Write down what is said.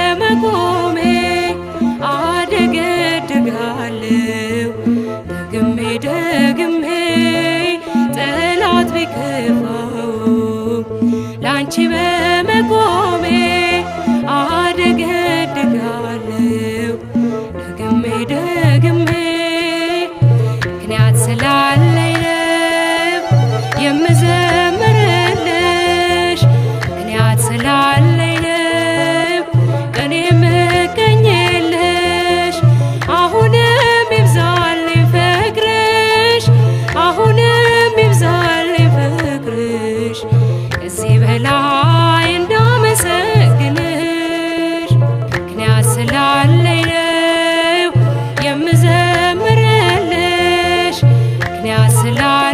በመቆሜ አደገድጋለሁ ደግሜ ደግሜ ጠላት ቢከፋው ላንቺ በመቆሜ አደገድጋለሁ ደግሜ ደግሜ። ምክንያት ስላለኝ ነው የምዘምርልሽ፣ ምክንያት ስላለኝ ነው እኔ የምገኝልሽ። አሁንም ይብዛልኝ ፍቅርሽ፣ አሁንም ይብዛልኝ ፍቅርሽ፣ ከዚህ በላይ እንዳመሰግንሽ። ምክንያት ስላለኝ ነው የምዘምርልሽ፣ ምክንያት ስላለኝ